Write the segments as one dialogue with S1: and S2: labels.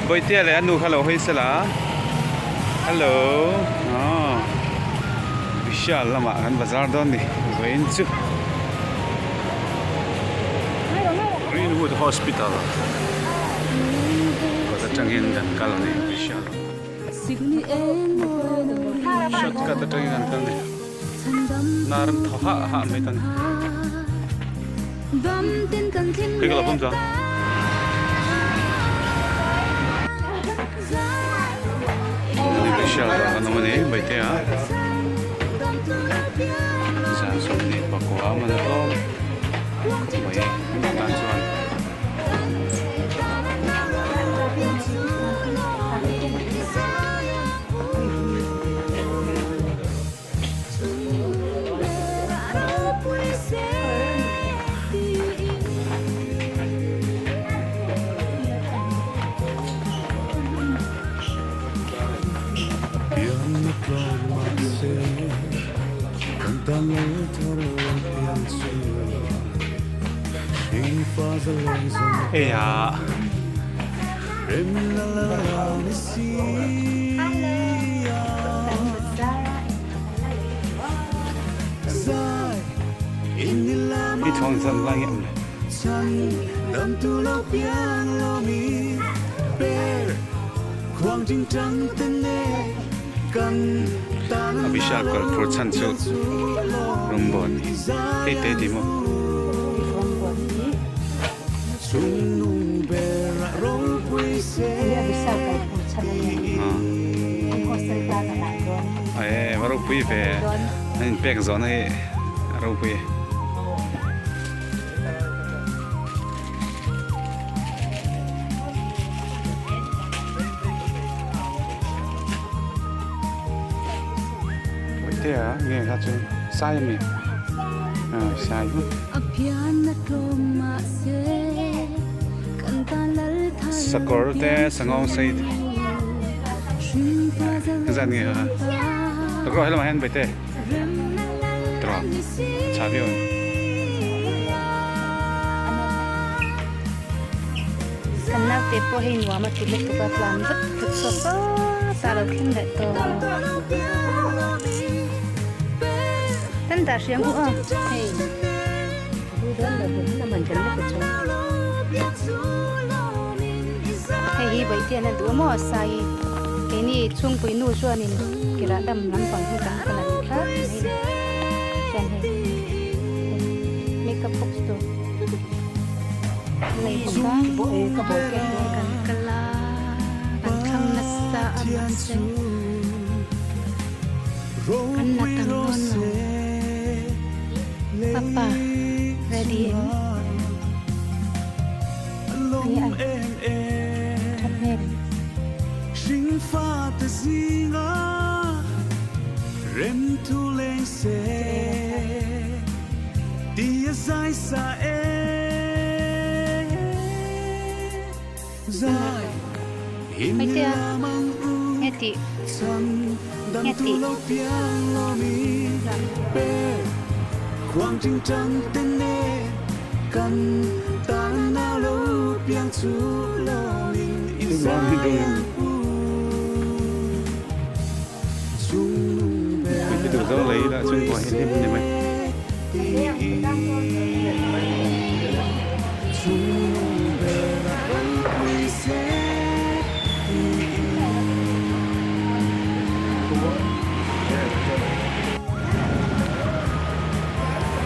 S1: Bawihtea leh a nu kha lo hawi sela hello aw Vishal lamah kan bazar dawn ni vawiin chu Greenwood Hospital kawt atangin kan kal a ni Vishal shortcut atangin kan kal a ni. Nar an thaw hah hah mai ta ni. Hei ka lo pawm chuang. Ani Vishal dawr kan awm a ni Baite a. Zan 29 man a tlawm khawp mai tan chuan. Hei ah. I thawng zan lai nge le. A Vishal kal phur chhan chu rawngbawl ni. Hei te ti maw? Ae va ropui ve an in pek zawhna hi a ropui e. Tea nge kha chu sai ami sai hu. Sakawr te sangawng sei zan nge kha sakawr helamah hian baite tawh chah viau ang.
S2: Kan naute pawh hei nuam a ti lutuk a tlan vut vut chhuak ta lo thleng leh tawh. Kan dah hriam u aw hei. Hei hi Vaihtian a duh a maw sai keini chhungpui nu chuanin kirah dam lampang hi kan kal a ni tlat mai ni chuan hei makeup box tur nei bawk a kan kal a kan thlang nasa a mahse kan la tam dawn lo. Papa ready em? Ani an that hmel. Hmeichhia nge tih nge tih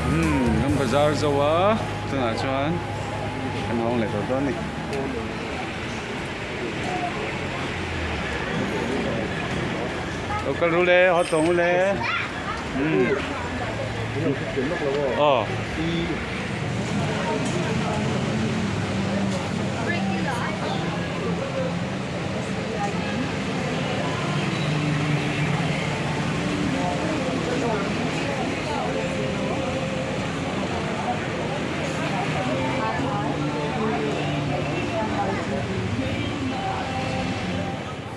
S1: Umm kan bazar zo a tunah chuan kan hawng leh tawh dawn a ni. Lo kal ru le haw tawng u le umm aw.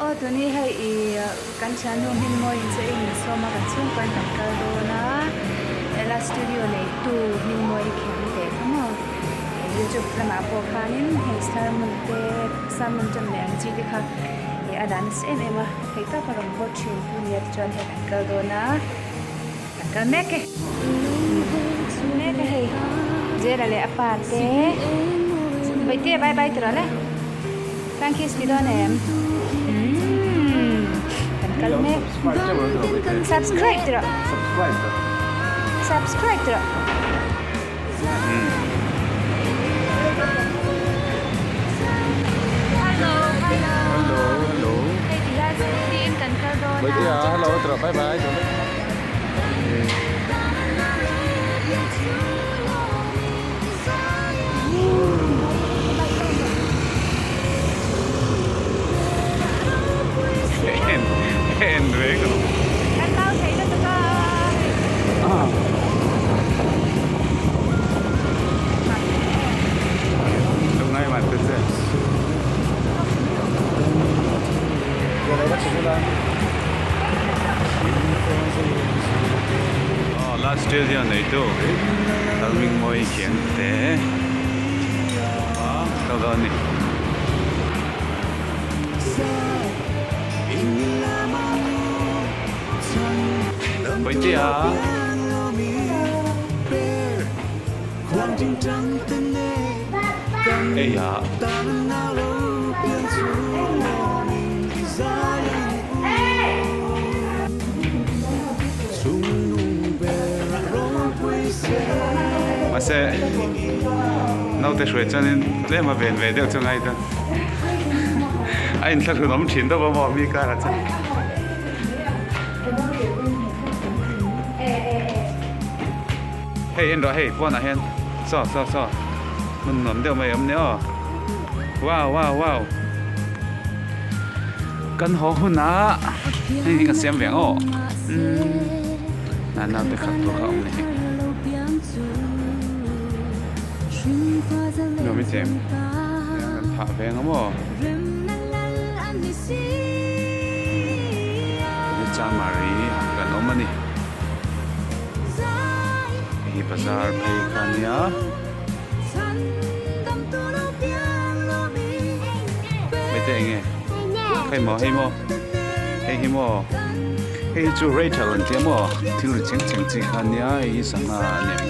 S2: Aw tuni hei i kan thiannu Hmingmawi in che in sawm a kan chhungkaw in kan kal dawn a ela studio neitu Hmingmawi khiang teh kha maw. Youtube lamah pawh khanin hei sermon te sermon ṭan leh ang chi te kha ih a dah nasa em em a theih tawp a rawn post ṭhin tu nia tichuan hei kan kal dawn a kan kal mek e mek a hei Zela leh a pa te Bawihtea bye bye ti rawh le Thank you ti dawn em umm kan kal mek subscribe ti rawh subscribe ti rawh. Hello hello
S1: Hello hello
S2: Hei ti hian scooty in kan kal dawn a.
S1: Bawihtea hello ti rawh bye bye ti rawh. En en reng a lawm.
S2: Kan lau thei lutuk a.
S1: Lungngai man te che. Aw last studio neitu Lalmingmawi khian te a kal dawn a ni. Bawihtea. Ei a. Mahse naute hruai chuanin tlem a ven ve deuh chu ngai dawn. A inthlahrun awm thin deuh a maw mi karah chuan. Hei en rawh hei pawnah hian saw saw saw hmun nuam deuh mai a awm nia aw wow wow wow kan haw hunah hei hi ka siam ve ang aw umm naute khat tur kha a awm ni hei nuam i chem kan phah ve ang maw. Chamari ah kan awm a ni. Hei hi bazar phei kha a nia. Hei te eng nge? Hei maw hei maw hei hi maw hei hi chu Rachel an tia maw thil ri cheng cheng chi kha a nia hei hi sangha a nem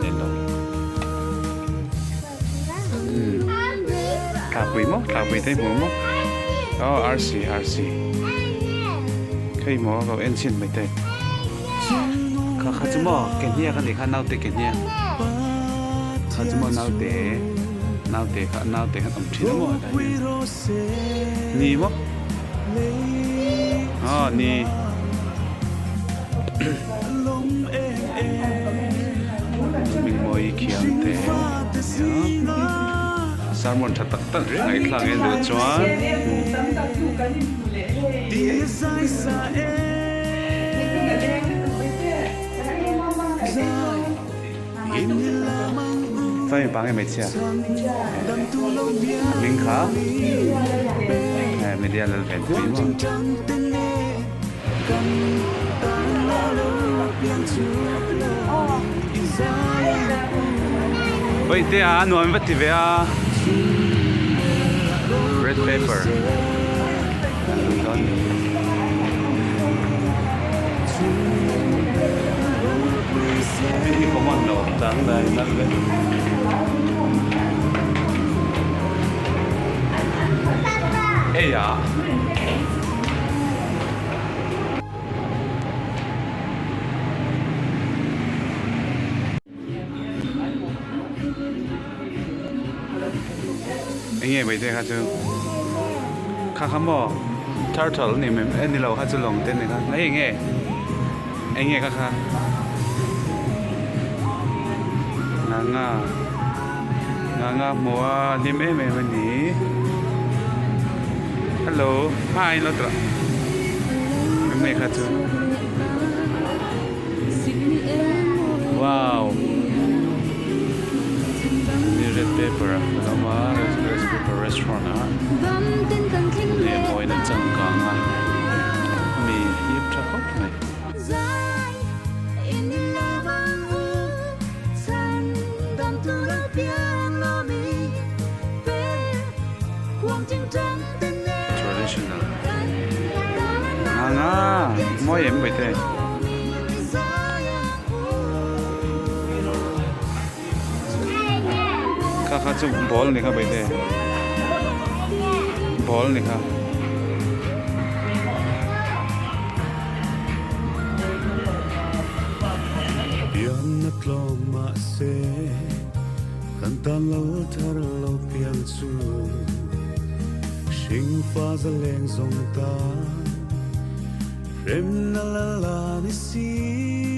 S1: ni lo. Thlapui maw thlapui te hmu maw aw arsi arsi hei maw lo en chhin mai te kha kha chu maw ke hniak a nih kha naute ke hniak kha chu maw naute naute kha naute kha tam thin a maw hetah hian ni maw aw ni. Hmingmawi khiang te nia sermon tha tak tak ngaihthlak en duh chuan Chuan mipa nge hmeichhia hming kha media lal ve tui maw. Bawihte a nuam va ti ve a red paper an lut dawn ni. Hei hi common lo tang dai nalh ve. Ei a. Enge mai te kha chu kha kha maw turtle ni mai e ni lo kha chu lawng te ni kha hei enge enge kha kha nga nga nga nga hmuh a hlim em em a ni. Hello hi lo tawh enge kha chu wow ni red paper a awm a red paper restaurant a leh mawina changkang a mi hip tha khawp mai. Mawi em Bawihte? Kha kha chu ball ni kha Bawihte. Ball ni kha.
S3: Pianna tlawm mahse kan tan lo thar lo piang chu hringfa zaleng zawng ta remna la la ni si.